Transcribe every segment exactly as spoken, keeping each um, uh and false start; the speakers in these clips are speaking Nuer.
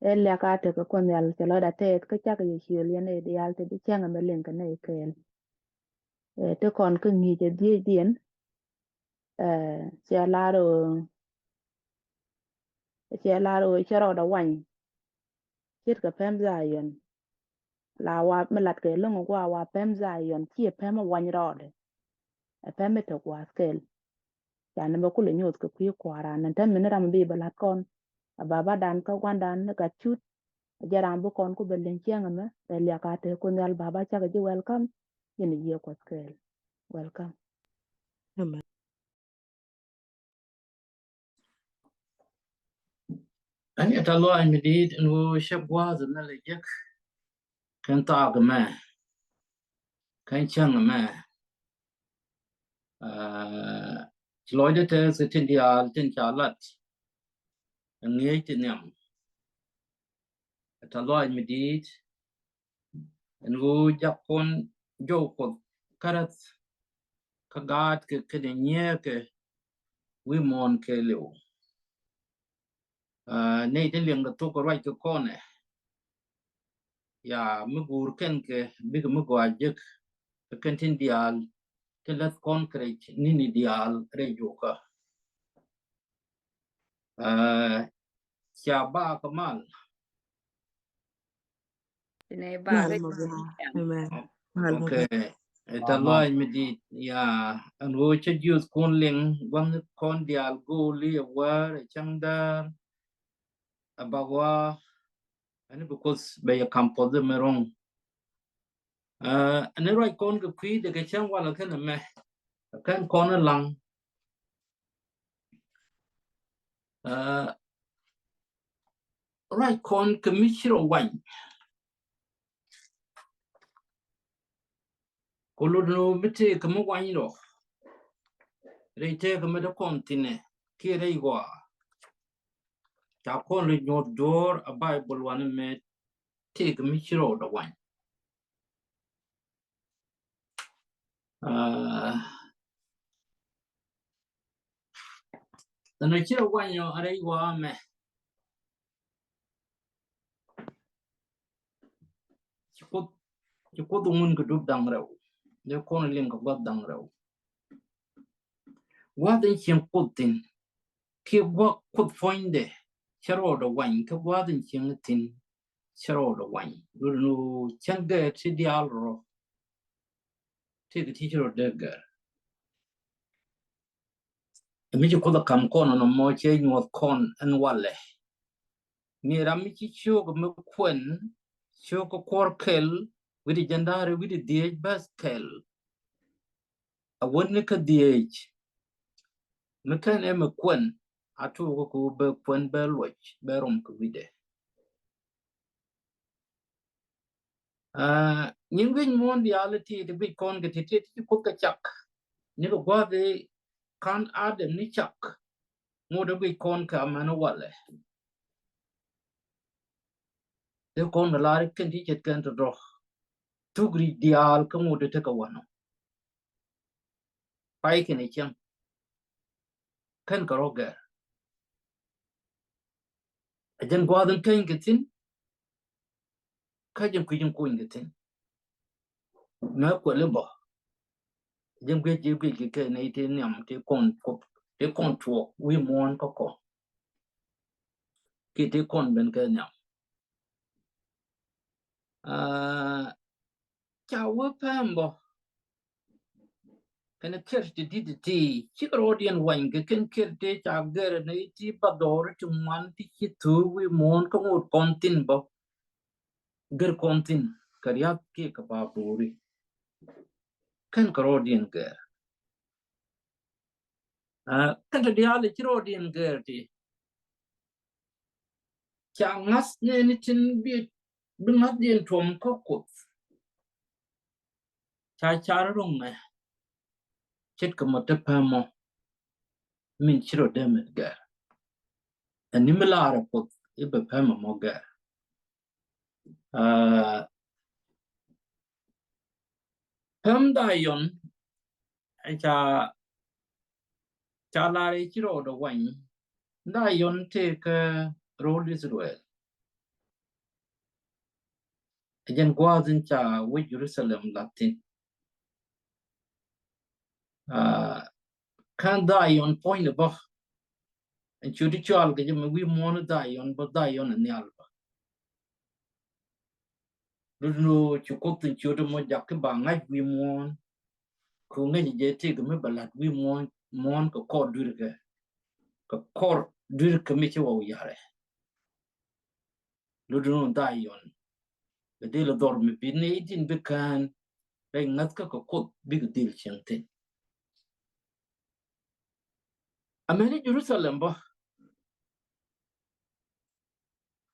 Ɛ liak a tekɛ Kuoth Nhial cɛ lɔcdä tɛth kä cakɛ yɛ ciöl yɛn ɛ diaal ti bi cäŋ ɛmɛ liŋ kɛ nɛy kɛɛl. Ɛ, ti kɔn kä ŋi̱i̱c ɛ dhiecdiɛn, ɛ, cɛ lar ɣöö, cɛ lar ɣöö cɛ rɔɔdɛ wany ce̱tkɛ pɛm Dhayɔn. La wa mi lat kɛ lo̱ŋ ɛ gua̱a̱ wa pɛm Dhayɔn, ciɛ pɛm ɛ wany rɔɔdɛ. Ɛ pɛm mi te gua̱a̱th kɛl. Ca nɛ bɛ kulɛ nyuɔth kɛ kui̱ kua̱ran ni tɛm mi ni ram bi bɛ la̱t kɔn. A babadan kä gua̱ndan ni gat cut. A jɛ ram bi kɔn ku bɛ liŋ ciɛŋ ɛmɛ. Ɛ liak a te Kuoth Nhial, baba cakɛ ji̱ welcome. Yɛn i̱ yiëë Kuɔth kɛɛl. Welcome. Amen. Ɛn yɛ tɛth lɔaac mi di̱i̱t ɛn ɣöö cä gua̱a̱th ɛmɛ lɛ jek kɛn thaak ɛmɛ, kɛn cäŋ ɛmɛ. Aa, ci lɔcdä tɛth kɛ tin diaal tin ca lat ɛ ŋi̱eec ti nhiam. Ɛ tɛth lɔaac mi di̱i̱t ɛn ɣöö jak kɔn jɔw Kuɔth käräth kä gaatkɛ kɛnɛ nyiëëkɛ wi̱i̱ muɔ̱ɔ̱n kɛɛliw. Aa, nɛy ti liɛŋkɛ thok kɛ ruac kɛ kɔnɛ. Ya, mi guur kɛn kɛ bikɛ mi gɔaa jek kɛ kɛn tin diaal ti läth kɔn kɛ rɛc ni̱ni diaal rɛy juɔkä. Aa, ca ba kɛ mal. Nɛ ba mal kɛ ma bia. Amen. Mal ma bia. Okay. Ɛ tɛth lɔaac mi di̱i̱t, ya, ɛn ɣöö cä jiöth kɔn liŋ gua̱n kɔn diaal go̱o̱li ɛ wäär ɛ cäŋ däär. Ɛ bak wa ɛn bi Kuoth bɛ yɛ kam puɔth mi ro̱ŋ. Aa, ɛn ruac kɔn kɛ kui̱ dee kɛ cäŋ walɛ kɛn ɛmɛ. Kɛn kɔn ɛ laŋ. Aa, ruac kɔn kɛ mi ci rɔ wany. Ku lot ni mi tëëkɛ mi wany rɔ. Rɛy tëëkɛ mi dee kɔn thi̱nɛ kiɛ rɛy ɣɔaa. Ca kɔn rɛy nyuɔth duɔ̱ɔ̱r a Baibol wanɛ mɛ tëëkɛ mi ci rɔɔdɛ wany. Aa, ɛn ɔ ci rɔ wany ɔ a rɛy ɣɔaa mɛ. Ci Kuoth, ci Kuoth ŋun kɛ dup da̱ŋ rɛw. Dee kɔn liŋ kɛ gua̱th da̱ŋ rɛw. Gua̱th in cieŋ Kuoth thi̱n kiɛ gua̱th Kuoth puɔ̱nydɛ cä rɔɔdɛ wany kɛ gua̱th in cieŋ thi̱n. Cä rɔɔdɛ wany. Lot ni ɣöö cäŋ gɛr ti diaal rɔ. Tëëkɛ ti ci rɔ dee gɛr. Ɛ mi ci Kuoth ɛ kam kɔn ɛn ɔmɔ cɛ nyuɔth kɔn ɛn walɛ. Mi ram mi ci ciök mi kuɛn, ciök kä kuɔr kɛl, wi̱cdɛ jiɛn da̱ŋ rɛw wi̱cdɛ dhieec bäth kɛl. A wä ni kä dhieec. Mi kɛn ɛ mi kuɛn a tuɔɔk kä bɛ kuɛn bɛ luɔc bɛ rom kɛ wi̱cdɛ. Aa, nyin wi̱c muɔ̱ɔ̱n diaal ti ti guic kɔn kɛ ti ti ti Kuoth kɛ cak. Ni kɛ gua̱a̱th i̱ ka̱n Adam ni cak. Ŋot ɛ guic kɔn kɛ amäni walɛ. Dee kɔn kɛ lar i̱ kɛn ti ce̱tkɛn tɔ̱tɔ̱. Thuk ri̱c diaal kä ŋot ɛ tekɛ wanɔ. Pay kɛn ɛ cäŋ. Kɛn kɛ rɔ gɛr. Ɛ jɛn gua̱a̱th in keny kɛ thi̱n. Kä jɛn kui̱c in kuny kɛ thi̱n. Mɛ kuɛli bä. Jɛn guic ji̱ guic kɛ kɛ nɛy ti nhiam ti kɔn Kuoth ti kɔn tuɔɔk wi̱i̱ muɔ̱ɔ̱n kä kɔn. Kiɛ ti kɔn ben kɛ nhiam. Aa, ca wä pɛm bä. Kɛn kɛr ti di̱t ti cikɛ rɔɔdiɛn wany kɛ kɛn kɛr ti ca gɛr ni ti ba dhɔri ti ŋuan ti ci thuk wi̱i̱ muɔ̱ɔ̱n kä ŋot kɔn thi̱n bä. Gɛr kɔn thi̱n kɛ riath kiɛ kɛ ba bo̱o̱ri. Kɛn kɛ rɔɔdiɛn gɛr. Aa, kɛn ti diaal ci rɔɔdiɛn gɛr ti. Ca ŋa̱th nɛɛni tin bi, bi ŋa̱thdiɛn tuɔm kä Kuoth. Ca car ro̱ŋɛ. Ce̱tkɛ mɔ te pɛmɔ. Min ci rɔ dee met gɛr. Ɛn ni mi laarɛ Kuoth i̱ bɛ pɛmɛ mɔ gɛr. Aa, pɛm Dhayɔn, ɛ ca, ca lar i̱ ci rɔɔdɛ wany. Dhayɔn tëëkɛ ro̱l Israel. Ɛ jɛn gua̱a̱th in ca wec Jerusalem la̱th thi̱n. Aa, kän Dhayɔn puɔ̱nydɛ bä. Ɛn cu ti cɔal kɛ jɛ mɛ wi̱i̱ muɔ̱ɔ̱n Dhayɔn bä, Dhayɔn ɛ nhial bä. Lundɛ nɔ cu Kuoth in ciötdɛ mɔ jakä ba ŋa̱c wi̱i̱ muɔ̱ɔ̱n. Ku ŋäcɛ jɛ tëëkɛ mi bɛ la̱t wi̱i̱ muɔ̱ɔ̱n, muɔ̱ɔ̱n kɛ kɔr dui̱rkɛ. Kɛ kɔr dui̱rkɛ mi ci wä wi̱i̱ yarɛ. Lundɛ nɔ Dhayɔn bɛ dhil dhɔr mi bi nɛy tin bi kään rɛy ŋäthkä kɛ Kuoth bikɛ dhil cieŋ thi̱n. Amäni Jerusalem bä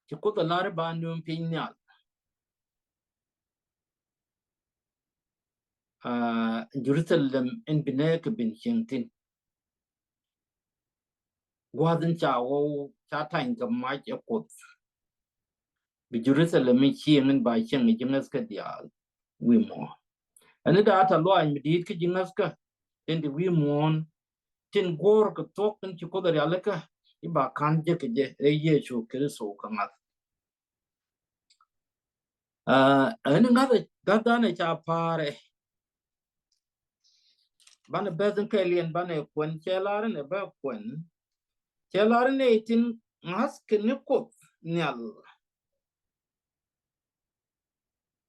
ci Kuoth ɛ lar i̱ ba nööŋ piny nhial. Aa, Jerusalem in bi nɛɛkɛ bin cieŋ thi̱n. Gua̱a̱th in ca ɣɔw ca tany kɛ mac ɛ Kuoth. Bi Jerusalem in cieŋ in ba cieŋ ji̱ ŋäthkä diaal wi̱i̱ muɔ̱ɔ̱n. Ɛn i̱ da̱a̱ tɛ̈th lɔaac mi di̱i̱t kä ji̱ ŋäthkä tin te wi̱i̱ muɔ̱ɔ̱n. Tin guɔ̱ɔ̱r kɛ thuɔ̱k in ci Kuoth ɛ rialikä i̱ ba ka̱n jek kɛ jɛ rɛy Yecu Kritho kɛ ŋa̱th. Aa, ɛn ŋa̱th ɛ, ŋa̱th danɛ ca pa̱a̱rɛ. Banɛ beth in kɛɛliɛn banɛ kuɛn, cɛ lar inɛ bä kuɛn. Cɛ lar inɛ i̱ tin ŋa̱th kɛ ni Kuoth nhial.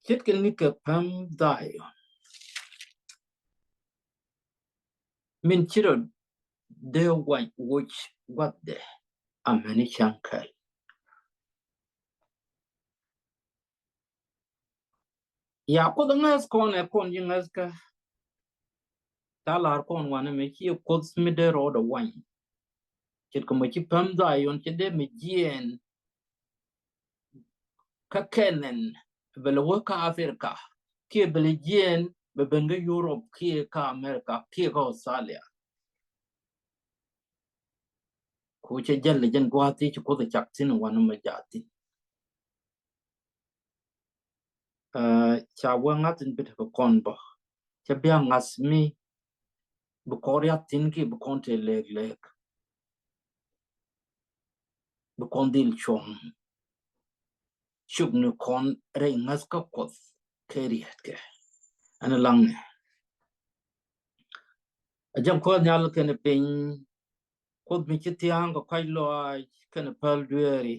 Ce̱tkɛ ni kɛ päm Dhayɔn min ci rɔ dee wac woc gua̱thdɛ amäni cäŋ kɛl. Ya Kuoth ŋäth kɔn ɛ kɔn ji̱ ŋäthkä. Ca lar kɔn wanɛ mɛ ci Kuoth mi dee rɔɔdɛ wany. Ce̱tkɛ mɛ ci päm Dhayɔn ci dee mi jiɛɛn kä Kɛnɛn bɛ lɛ wä kä Africa kiɛ bɛ lɛ jiɛɛn bɛ ben kä Europe kiɛ kä America kiɛ kä Australia. Ku cɛ jäl lɛ jɛn gua̱a̱th ti ci Kuoth cak thi̱n wanɛ mɛ jaathin. Aa, ca wä ŋa̱th in bi tekɛ kɔn bä. Cɛ bia ŋa̱th mi bi kɔn riath thi̱n kiɛ bi kɔn te lek lek. Bi kɔn dhil cuɔ̱ŋ. Cuk ni kɔn rɛy ŋäthkä Kuɔth kɛ rietkɛ. Ɛn laŋnɛ. A jɛn Kuoth nhial kɛnɛ piny. Kuoth mi ci thia̱a̱ŋ kɛ kɔ̱a̱c lɔaac kɛnɛ päl dueeri.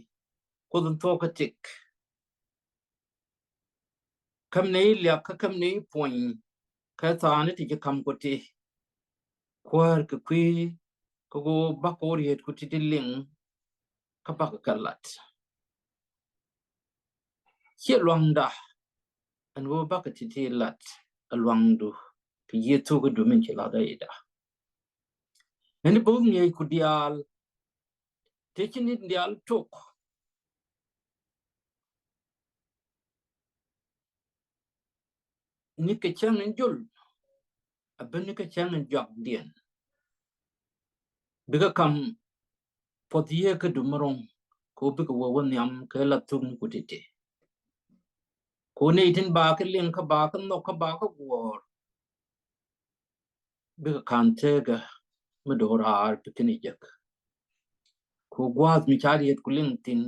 Kuoth in thuɔ̱k kä tik. Käm ni liak kä käm ni puɔ̱ny. Kä thaani ti ci ka̱m ku ti. Kuäär kɛ kui̱ kä go̱o̱r bakɔ riet ku ti ti liŋ. Kä bakɔ kɛ lat. Ciɛ luaŋda. Ɛn go̱o̱r bakɔ ti ti lat. Ɛ luaŋdu. Kɛ Yecu kä du min ci lat ɛ ida. Ɛn bo̱o̱th ŋi̱eec ku diaal. Tëë ci nit diaal tok. Ni kɛ cäŋ in jol. A ben ni kɛ cäŋ in juakdiɛn. Bikɛ kam puɔth yiëë kä dum ro̱ŋ. Kɛ ɣöö bikɛ wee wä nhiam kɛ la thuk ni ku titi. Kɛ ɣöö nɛy tin ba kɛ liŋ kä ba kɛ nhɔk kä ba kɛ guɔ̱ɔ̱r. Bikɛ ka̱n tekä mi do̱raar bi kini jek. Ku gua̱a̱th mi ca riet ku liŋ thi̱n.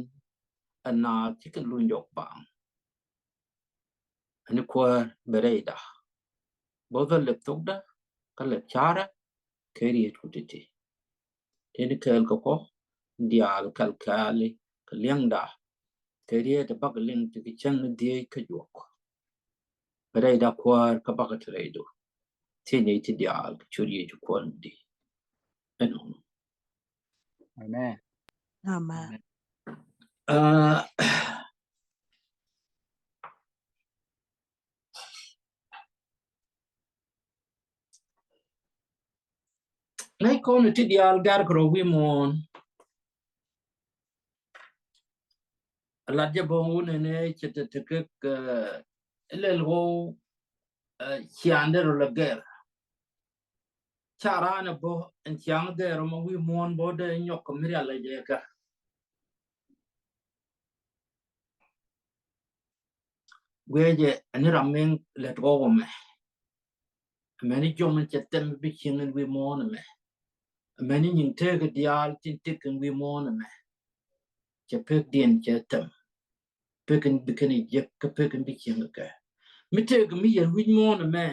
Ɛn naath ci kɛ luny jɔk baŋ. Ɛn ni kuäär bɛ rɛyda. Both a lɛp thokda kä lɛp carɛ kɛ riet ku titi. Tëë ni kɛɛl kɛ kɔ diaal kɛl kɛɛli kɛ liɛŋda. Kɛ riet ɛ bak liŋ ti kɛ cäŋ ni dhieec kä juɔk. Bɛ rɛyda kuäär kä bakɛ ti rɛydu. Thiec ni ti diaal kɛ ciöt Yecu Kuäär mi di. Ɛnɔ. Amen. Amen. Aa, ŋäc kɔn ti diaal gar kɛ rɔ wi̱i̱ muɔ̱ɔ̱n. Lat jɛ bä wun ɛn ɛ cɛ te te kek, ɛ, lɛl ɣɔw, ɛ, ciaŋdɛ rɔ lɛ gɛr. Ca raan ɛ bä ɛn ciaŋ gɛr ɔmɔ wi̱i̱ muɔ̱ɔ̱n bä dee nyɔk kɛ mi rial ɛ jɛ kɛ. Guiɛ jɛ ɛn ram min lɛt ɣɔw ɔmɛ. Amäni jiɔam in cɛ thɛm bi cieŋ in wi̱i̱ muɔ̱ɔ̱n ɛmɛ. Amäni nyin tëëk diaal tin tëëk in wi̱i̱ muɔ̱ɔ̱n ɛmɛ. Cɛ pekdiɛn cɛ thɛm. Pek in bi kɛn jiɛk kä pek in bi cieŋ kɛ. Mi tëëk mi yɛn wi̱c muɔ̱ɔ̱n ɛmɛ.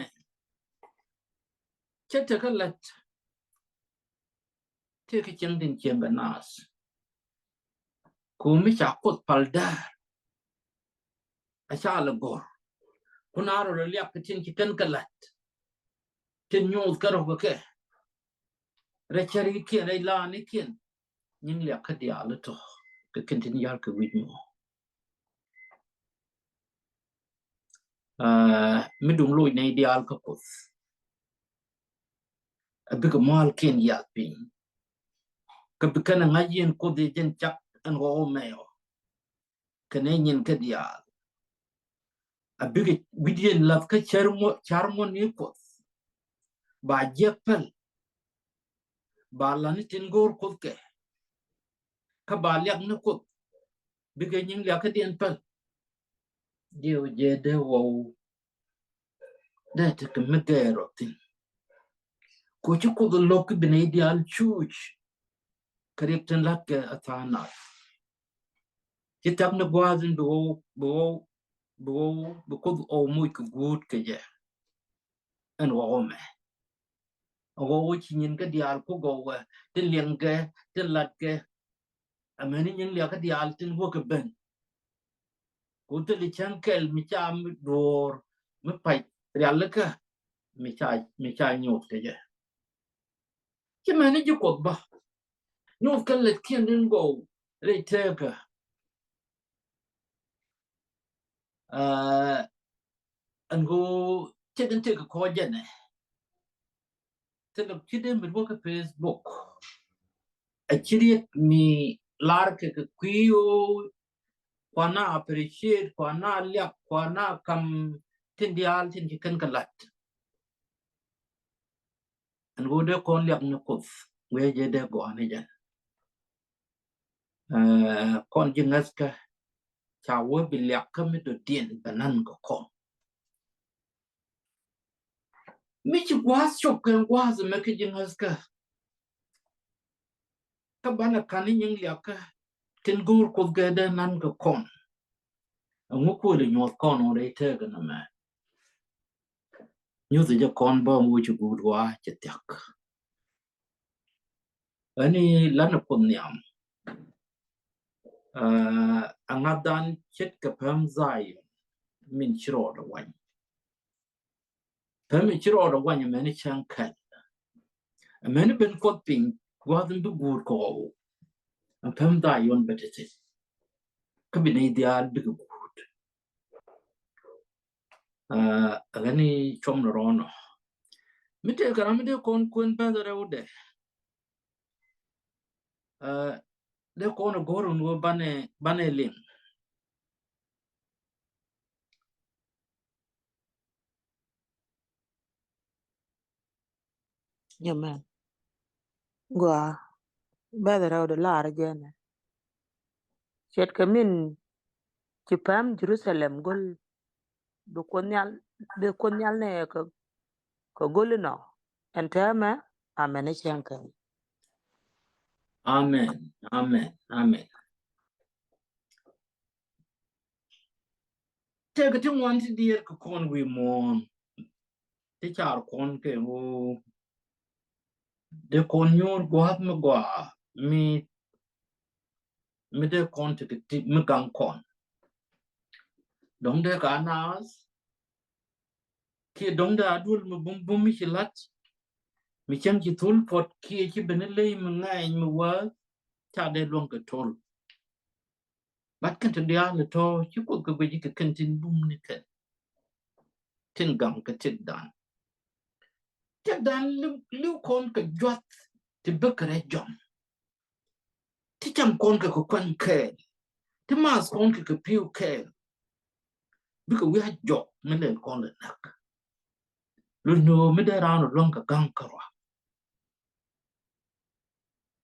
Cɛ tekɛ lät. Tëëk cieŋ tin cieŋ kɛ naath. Ku mi ca Kuoth pal däär. A ca lɛ gɔ̱r. Kun a rɔ liak kɛ tin ci kɛn kɛ lät. Tin nyuuth kɛ rɔ kɛ kɛ. Rɛ cɛrikiɛn, rɛ laanikiɛn. Nyiŋ liak kä diaal tɔ kɛ kɛn tin yar kɛ wi̱c mɔ. Aa, mi duŋ loc nɛy diaal kä Kuoth. A bikɛ mualkiɛn yath piny. Kä bi kɛn a ŋa̱c yɛn Kuoth yɛ jɛn cak ɛn ɣɔw mɛyɔ. Kɛnɛ nyin kä diaal. A bikɛ wi̱diɛn lath kä car ŋuɔ̱t, car ŋuɔ̱t ni Kuoth. Ba jiɛk päl. Ba lani tin go̱o̱r Kuoth kɛ. Kä ba liak ni Kuoth. Bikɛ nyiŋ liak kä diɛn päl. Diɛw jɛ dee wɔw. Dee tekɛ mi gɛɛr ɔ thin. Ku ci Kuoth lo̱k ki bi nɛy diaal cuuc. Kä riɛk tin la̱t kɛ a tha̱a̱ŋ nath. Ci thiak ni gua̱a̱th in bi ɣɔw, bi ɣɔw, bi ɣɔw, bi Kuoth ɣɔw moc kɛ guut kɛ jɛ. Ɛn ɣɔw mɛ. Ɣɔw ci nyin kä diaal ku gɔw wɛ, tin liɛŋ kɛ, tin lat kɛ. Amäni nyin liak kä diaal tin wä kɛ ben. Ku thil cäŋ kɛl mi ca mi duɔ̱ɔ̱r, mi pac rialikä, mi ca, mi ca nyuɔth kɛ jɛ. Ci mäni ji̱ Kuoth bä. Nyuɔth kɛ lät kiɛn din gɔw rɛy tekä. Aa, ɛn ɣöö cɛ din tekɛ kɔc jɛnɛ. Thilɛ ci dee mi wä kä Facebook. A ci riet mi lar kɛ kɛ kui̱ ɣöö kuana appreciate, kuana liak, kuana kam tin diaal tin ci kɛn kɛ lat. Ɛn ɣöö dee kɔn liak ni Kuoth, wee jɛ dee gɔaa ni jɛn. Aa, kɔn ji̱ ŋäthkä, ca wee bi liak kä mi dɔ̱diɛn bɛ nan kɛ kɔn. Mi ci gua̱a̱th cop kɛ gua̱a̱th mɛ kä ji̱ ŋäthkä. Kä banɛ kan ni nyiŋ liakä tin go̱o̱r Kuoth kɛ dee nan kɛ kɔn. Ɛŋu kuël inyuɔth kɔn ɔ rɛy tëëk ɛn ɛmɛ. Nyuth jɛ kɔn bä mi wä ci guut wa cɛ thiak. Ɛn i̱ lan ɛ Kuoth nhiam. Aa, aŋa̱than ce̱tkɛ päm Dhayɔn min ci rɔɔdɛ wany. Päm in ci rɔɔdɛ wany amäni cäŋ kɛl. Amäni ben Kuoth piny gua̱a̱th in bi guut kɔɔw. Ɛn päm Dhayɔn bɛ te thi̱n. Kä bi nɛy diaal bikɛ guut. Aa, ɣän i̱ cuɔm ni rɔɔnɔ. Mi tëëkɛ ram mi dee kɔn kuën bäth rɛwdɛ. Aa, dee kɔn go̱r wun wä banɛ, banɛ liŋ. Amen. Gua bɛth rɛw di lar jɛnɛ. Ce̱tkɛ min ci päm Jerusalem go̱l bi Kuoth Nhial, bi Kuoth Nhial nɛ kɛ, kɛ go̱l inɔ. Ɛn täämɛ, amen, i̱ cäŋ kɛl. Amen, amen, amen. Tëëkɛ ti ŋuan ti diɛɛr kɛ kɔn wi̱i̱ muɔ̱ɔ̱n. Ti car kɔn kɛ ɣöö dee kɔn nyuur gua̱a̱th mi gɔaa mi, mi dee kɔn ti, ti mi gaŋ kɔn. Dɔ̱ŋ dee ka naath kiɛ dɔ̱ŋ dee a duel mi bum bum mi ci la̱t mi cäŋ ci thul puɔt kiɛ ci ben iley mi ŋɛɛny mi wäth ca dee luäŋ kɛ tol. But kɛn ti diaal tɔ̱ ci Kuoth kɛ guic kɛ kɛn tin bum ni kɛn. Tin gaŋ kɛ tëkdan. Tëkdan li̱w, li̱w kɔn kɛ juath ti bäkɛ rɛy jɔm. Ti cam kɔn kɛ kɛ kuan kɛɛl. Ti math kɔn kɛ kɛ pi̱w kɛɛl. Bikɛ wi̱i̱ a jɔk mi lɛl kɔn lɛ näk. Lun ni ɣöö mi dee raan ɔ luäŋ kɛ gaŋ kärɔa.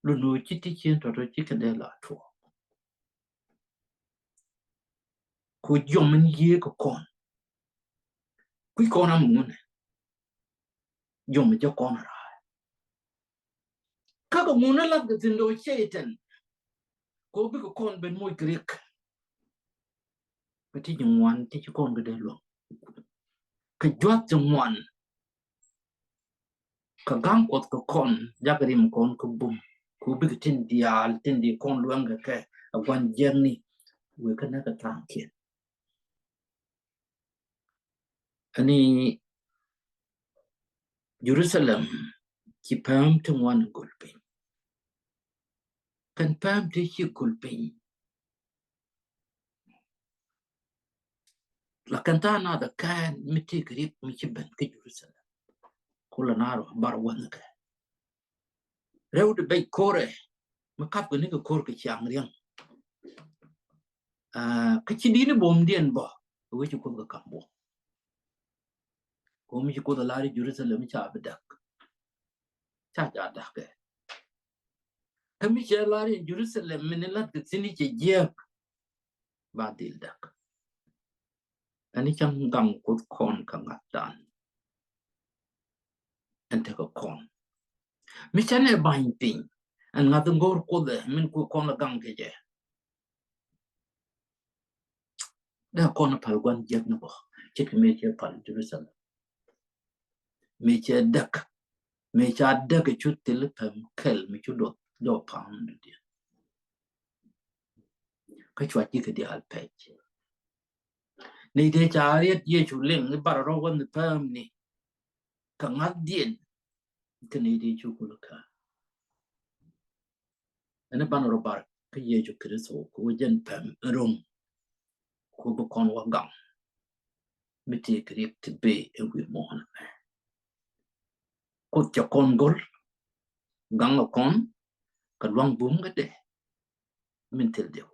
Lun ni ɣöö ci ti cien tɔ̱tɔ̱ ci kɛ dee la tuɔɔk. Ku jɔm in yiëë kɛ kɔn. Kui̱ kɔn a muŋunɛ. Jɔm in jɛ kɔn a raar. Kä kɛ ŋun a lath kɛ thi̱n lo̱c Cɛytan. Kɛ ɣöö bikɛ kɔn ben moc kɛ riɛk. Kä ti ji̱ ŋuan ti ci kɔn kɛ dee luɔ̱ŋ. Kɛ juath ti ŋuan. Kɛ ga̱ŋ Kuɔth kɛ kɔn, jak rim kɔn kɛ bum. Ku bikɛ tin diaal, tin di kɔn luɛŋ kɛ kɛ, a gua̱n jiɛkni. Wek kä näk kɛ tha̱a̱ŋkiɛn. Ani Jerusalem ci päm ti ŋuan gul piny. Kɛn päm ti ci gul piny. La kɛn tha̱a̱ŋ nath ɛ kɛn mi ti kɛ rik mi ci ben kä Jerusalem. Ku la naar bar wänh kɛ. Rɛw di bɛc ko̱rɛ mi kap kɛ ni kɛ ko̱r kɛ ciaŋ riɛŋ. Kä ci di̱t ni buɔ̱mdiɛn bä, kɛ wec ci Kuoth kɛ kam buɔ̱m. Kɛ mi ci Kuoth a lar i̱ Jerusalem ca bi däk. Ca ca däk kɛ. Kä mi cɛ lar i̱ Jerusalem mi ni lat kɛ thi̱n i̱ cɛ jiääk, ba dhil däk. Ɛn i̱ cäŋ gaŋ Kuoth kɔn kɛ ŋa̱thdan. Ɛn tekɛ kɔn. Mi cä nɛ ba̱ny piny, ɛn ŋa̱th in go̱o̱r Kuoth ɛ, min ku kɔn ɛ gaŋ kɛ jɛ. Dee kɔn pal gua̱n jiäk ni bä, ce̱tkɛ mëë cɛ pal Jerusalem. Mëë cɛ däk, mëë ca däk cu thil päm kɛl mi cu duɔth jɔw pa̱a̱m ni diɛ. Kä cua ji̱ kɛ diaal pɛc. Ni dee ca riet Yecu liŋ i̱ bar rɔ wä ni päm ni. Kä ŋa̱thdiɛn kä ni dee cu kul kä. Ɛn i̱ ban rɔ bar kä Yecu Kritho kɛ wä jɛn päm in ro̱ŋ. Ku bi kɔn wä gaŋ. Mi ti kɛ riɛk ti bee in wi̱i̱ muɔ̱ɔ̱n mɛ. Kuoth cɛ kɔn go̱l. Gaŋ ɛ kɔn. Kɛ luaŋ bum kä dee. Min thil diɛw.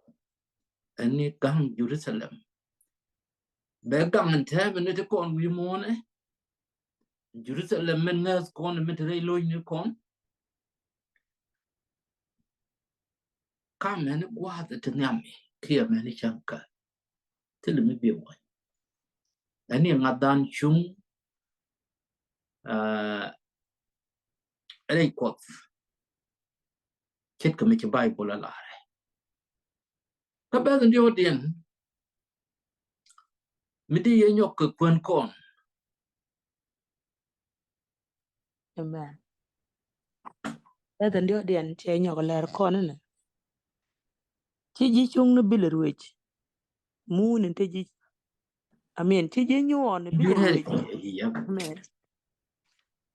Ɛn ni gaŋ Jerusalem. Bɛ gaŋ ɛn tɛmɛ ni ti kɔn wi̱i̱ muɔ̱ɔ̱n ɛ. Jerusalem min ŋäth kɔn min ti rɛy lo̱cni kɔn. Kam ɛn gua̱a̱th ti nhiam mi kiɛ mɛn cäŋ kä. Thil mi biɛ wa̱ny. Ɛn ni ŋa̱thdan cuŋ. Rɛy Kuɔth. Ce̱tkɛ mi ci Baibol a larɛ. Kä bɛth in diɔ̱ɔ̱kdiɛn mi di yɛ nyɔk kɛ kuän kɔn. Amen. Bɛth in diɔ̱ɔ̱kdiɛn cɛ nyɔk lɛr kɔn inɛ. Ci ji̱ cuŋni bilɛ ruec. Muun in te ji̱, amin, ci ji̱ nyuɔɔn bilɛ ruec. Amin.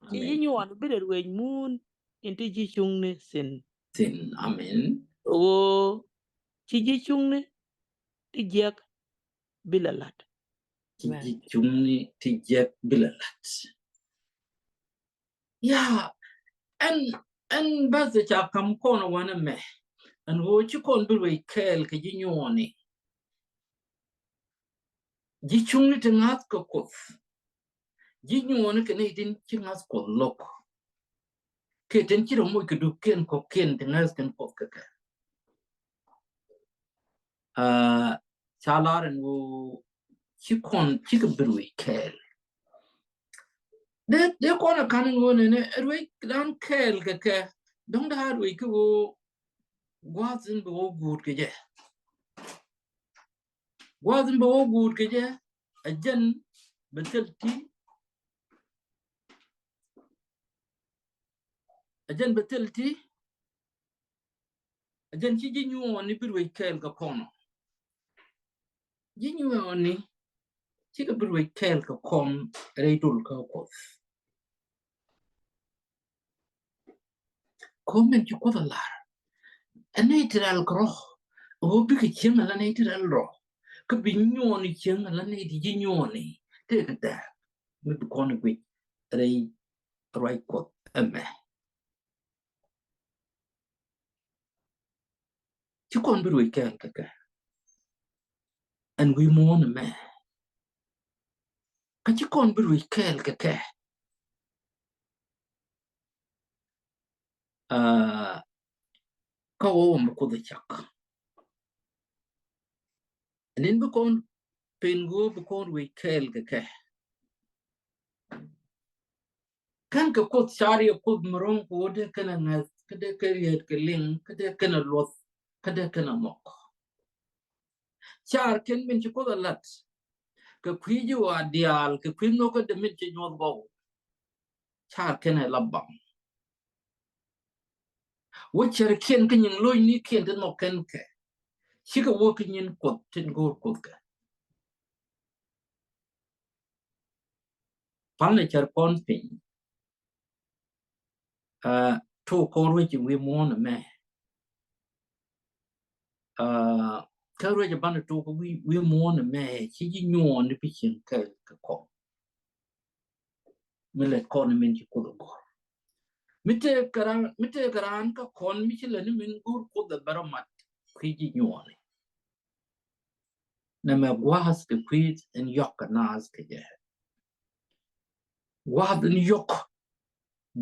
Ci ji̱ nyuɔɔn bilɛ ruec muun in te ji̱ cuŋni thi̱n. Thi̱n, amin. Ɣöö ci ji̱ cuŋni ti jiäk bilɛ la̱t. Ci ji̱ cuŋni ti jiäk bilɛ la̱t. Ya, ɛn, ɛn bäth ca kam kɔn wanɛ mɛ. Ɛn ɣöö ci kɔn bi ruec kɛɛl kɛ ji̱ nyuɔɔni. Ji̱ cuŋni ti ŋa̱th kɛ Kuoth. Ji̱ nyuɔɔni kɛ nɛy tin ci ŋa̱th Kuɔth lo̱k. Kɛ tin ci rɔ moc kɛ dupiɛn kɔ̱kiɛn ti ŋa̱th kɛn Kuɔth kɛ kɛ. Ca lar ɛn ɣöö ci kɔn cikɛ bi ruec kɛɛl. Dee, dee kɔn ɛ ka̱n ɛn ɣöö nɛnɛ ɛ ruec dan kɛɛl kɛ kɛ. Dɔ̱ŋ dee a ruec kɛ ɣöö gua̱a̱th in bɛ ɣöö guut kɛ jɛ. Gua̱a̱th in bɛ ɣöö guut kɛ jɛ. Ɛ jɛn bɛ thil ti. Ɛ jɛn bɛ thil ti. Ɛ jɛn ci ji̱ nyuɔɔni bi ruec kɛɛl kɛ kɔn ɔ. Ji̱ nyuɔɔni cikɛ bi ruec kɛɛl kɛ kɔn rɛy dol kä Kuɔth. Ko̱ min ci Kuoth a lar. Ɛ nɛy ti rɛl kɛ rɔ. Ɣöö bikɛ cieŋ ala nɛy ti rɛl rɔ. Kä bi nyuɔɔni cieŋ ala nɛy ti ji̱ nyuɔɔni. Tëëkɛ dääk mi bi kɔn guic rɛy ruac Kuɔth ɛmɛ. Ci kɔn bi ruec kɛɛl kɛ kɛ. Ɛn wi̱i̱ muɔ̱ɔ̱n ɛmɛ. Kä ci kɔn bi ruec kɛɛl kɛ kɛ. Aa, kä wä wä mi Kuoth ɛ cak. Ɛn in bi kɔn pen ɣöö bi kɔn ruec kɛɛl kɛ kɛ. Kän kɛ Kuoth car yɛ Kuoth mi ro̱ŋ kɛ ɣöö dee kɛn ɛ ŋäth, kä dee kɛn riet kɛ liŋ, kä dee kɛn ɛ luɔth, kä dee kɛn ɛ mɔk. Car kɛn min ci Kuoth ɛ lat kɛ kui̱ ji̱ wa diaal, kɛ kui̱ nhökädɛ min ci nyuɔth gɔw. Car kɛn ɛ la baŋ. Wä cär kiɛn kä nyin lo̱cnikiɛn ti nhɔk kɛn kɛ, cikɛ wä kä nyin Kuoth tin go̱o̱r Kuoth kɛ. Palnɛ cär kɔn piny. Aa, tok kɔn ruec in wi̱i̱ muɔ̱ɔ̱n ɛmɛ. Aa, kä ruec in banɛ tok wi̱i̱, wi̱i̱ muɔ̱ɔ̱n ɛmɛ, ci ji̱ nyuɔɔn ni bi cieŋ kɛ, kɛ kɔn. Mi lät kɔn min ci Kuoth ɛ gɔ̱r. Mi tëëkɛ raan, mi tëëkɛ raan kä kɔn mi ci lät ni min go̱o̱r Kuoth ɛ bɛ rɔ mat kui̱ ji̱ nyuɔɔni. Nɛmɛ gua̱a̱th kɛ kui̱ in yɔk kɛ naath kɛ jɛ. Gua̱a̱th in yɔk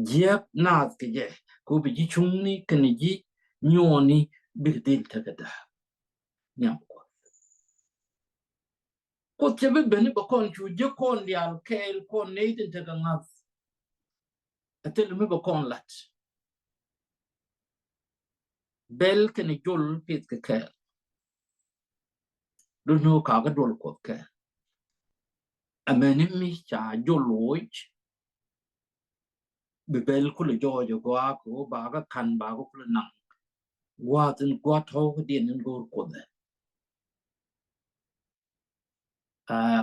jiäk naath kɛ jɛ. Kɛ ɣöö bi ji̱ cuŋni kɛnɛ ji̱ nyuɔɔni bikɛ dhil tekɛ dääk. Nhiam Kuoth. Kuoth cɛ bi ben bɛ kɔn cu jiäk kɔn diaal kɛɛl kɔn nɛy tin tekɛ ŋa̱th. A thil mi bɛ kɔn lat. Bɛl kɛnɛ jol pith kɛ kɛɛl. Duŋni ɣöö kakä duɔl Kuɔth kɛɛl. Amäni mi ca jol woc. Bi bɛl kulɛ jɔɔc ɛ gɔaa kɛ ɣöö bakä ka̱n, bakä kulɛ naŋ gua̱a̱th in gua̱a̱th tɔ̱w kä diɛn in go̱o̱r Kuoth ɛ. Aa,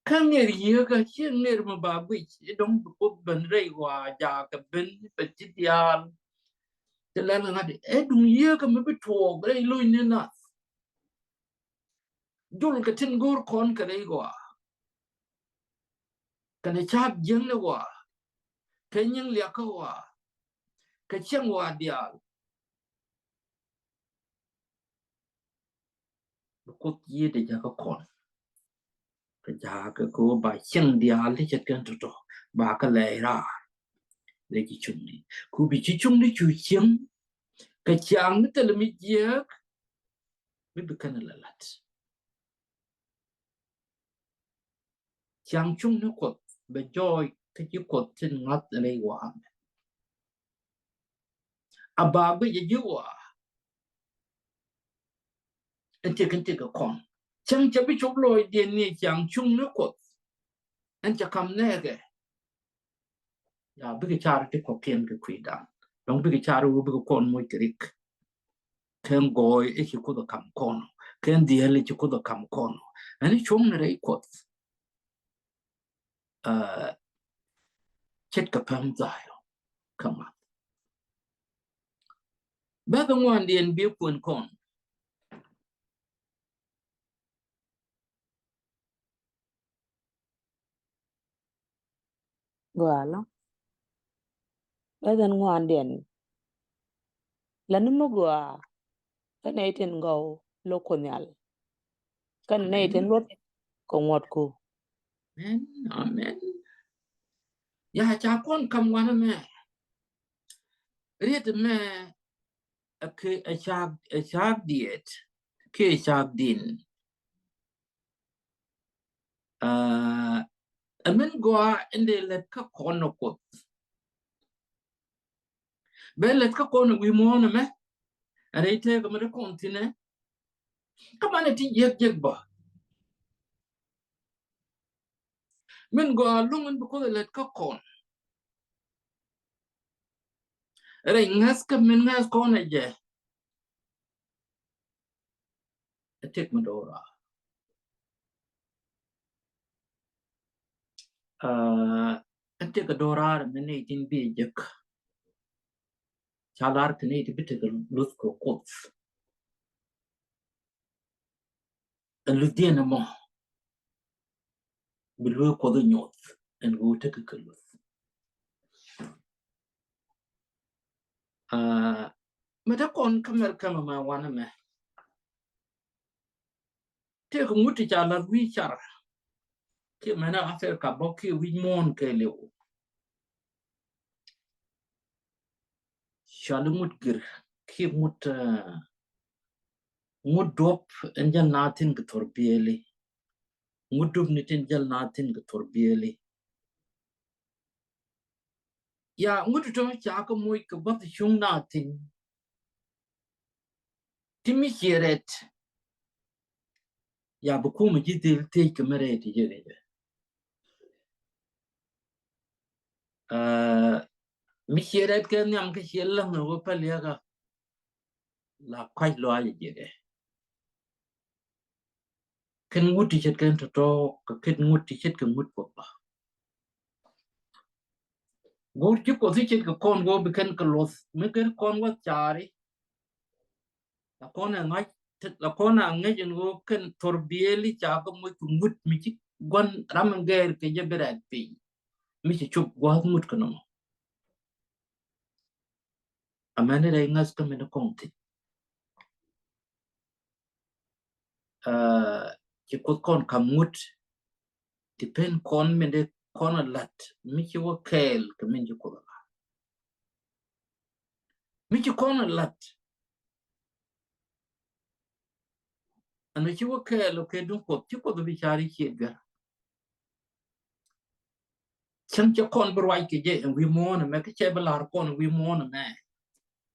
kä ŋer yieekä, ciɛ ŋer mi ba guic i̱ dɔ̱ŋ bi Kuoth ben rɛy ɣɔaa, jaakɛ ben bɛ ti diaal. Ti lɛl ŋa̱t ɛ duŋ yieekä mi bi tuɔɔk rɛy lo̱cni nath. Jol kɛ tin go̱o̱r kɔn kɛ rɛy ɣɔaa. Kɛnɛ ca̱a̱p jiäkni ɣɔaa. Kɛ nyiŋ liakä ɣɔaa. Kɛ cieŋ ɣɔaa diaal. Bi Kuoth yiëëdɛ jakä kɔn. Kɛ jakä kɛ ɣöö ba cieŋ diaal ti ce̱tkɛn tɔ̱tɔ̱ ba kɛ lɛy raar. Lɛ ji̱ cuŋni. Ku bi ji̱ cuŋni cu cieŋ. Kɛ ciaŋ mi thilɛ mi jiääk. Mi bi kɛn lɛ la̱t. Ciaŋ cuŋni Kuɔth bɛ jɔɔc kä ji̱ Kuɔth tin ŋa̱th rɛy ɣɔaa mɛ. A ba guic ɛ ji̱ ɣɔaa. Ɛn tëk, ɛn tëk kɛ kɔn. Cäŋ cɛ bi cop lɔɔcdiɛn ni ciaŋ cuŋni Kuɔth. Ɛn cɛ kam nɛɛkɛ. Ya bikɛ car ti kɔ̱kiɛn kɛ kui̱dan. Dɔ̱ŋ bikɛ car wä bikɛ kɔn moc kɛ rik. Kɛn gɔɔy ɛ ci Kuoth ɛ kam kɔn. Kɛn dhiel ɛ ci Kuoth ɛ kam kɔn. Ɛn cuŋni rɛy Kuɔth. Aa, ce̱tkɛ päm dhayɔ kä ŋa̱th. Bäth ŋuandiɛn bi kuɛn kɔn. Gɔaa lɔ. Bäth ɛn ŋuandiɛn. Lɛ ni mi gɔaa. Kä nɛy tin gɔw lo̱k Kuoth Nhial. Kä nɛy tin luɔth kɛ ŋuɔ̱tku. Amen. Amen. Ya ca kɔn kam wanɛ mɛ. Riet mɛ ɛ kɛ ɛ cak, ɛ cak diet. Kɛ cak din. Aa, ɛ min gɔaa in dee lät kä kɔn ɛ Kuoth. Bɛ lät kä kɔn wi̱i̱ muɔ̱ɔ̱n ɛmɛ. Ɛ rɛy tëëk ɛmɛ ti kɔn thi̱nɛ. Kä manɛ ti jiäk jiäk bä. Min gɔaa luŋ in bi Kuoth ɛ lät kä kɔn. Rɛy ŋäth kä min ŋäth kɔn ɛ jɛ. Ɛ tëk mi do̱raar. Aa, ɛ tëk mi do̱raar mi nɛy tin bi jek. Ca lar kɛ nɛy ti bi tekɛ luth kɛ Kuoth. Ɛ luthdiɛn ɛmɔ bi luek Kuɔth ɛ nyoth ɛn ɣöö tekɛ kɛ luth. Aa, mɛ te kɔn kä mɛr kɛmɛ mɛ wanɛ mɛ. Tëëkɛ ŋut ti ca la̱th wi̱i̱ car. Kiɛ mɛn ɛ Africa bä kiɛ wi̱c muɔ̱ɔ̱n kɛɛliw. Cɔali ŋut gir kiɛ ŋut, aa, ŋut duɔ̱p ɛn jäl naath tin kɛ thor biɛli. Ŋut duɔ̱p ni tin jäl naath tin kɛ thor biɛli. Ya ŋut tɔ̱ ca kɛ moc kɛ bath cuŋ naath tin. Ti mi ciɛ rɛt. Ya bi kumɛ ji̱ dhil thiec kɛ mi rɛy ti jɛ kɛ jɛ. Aa, mi ciɛ rɛt kɛ nhiam kä ciɛ läŋ ɛ wä päl yɛ kä la kɔc lɔaac jɛ kɛ. Kɛn ŋut ti ce̱tkɛ tɔ̱tɔ̱ kɛ kɛn ŋut ti ce̱tkɛ ŋut Kuɔth bä. Go̱o̱r ci Kuɔth i̱ ce̱tkɛ kɔn go̱o̱r bi kɛn kɛ luɔth mi kɛn kɔn wä caari. La kɔn ɛ ŋa̱c, la kɔn ɛ ŋäc ɛn ɣöö kɛn thor biëëli ca kɛ moc kɛ ŋut mi ci gua̱n ram in gɛɛr kɛ jɛ bi rɛɛt piny. Mi ci cop gua̱a̱th ŋut kɛ nɔmɔ. Amäni rɛy ŋäth kä min kɔn thi̱n. Aa, ci Kuoth kɔn kam ŋut. Ti pen kɔn min de kɔn a lat mi ci wä kɛɛl kɛ min ci Kuoth a lat. Mi ci kɔn a lat. Ɛn ci wä kɛɛl kɛ duŋ Kuɔth ci Kuoth bi ca̱ri ciɛ gɛr. Cäŋ cɛ kɔn bi ruac kɛ jɛ ɛn wi̱i̱ muɔ̱ɔ̱n ɛmɛ kä cɛ bi la̱r kɔn ɛn wi̱i̱ muɔ̱ɔ̱n ɛmɛ.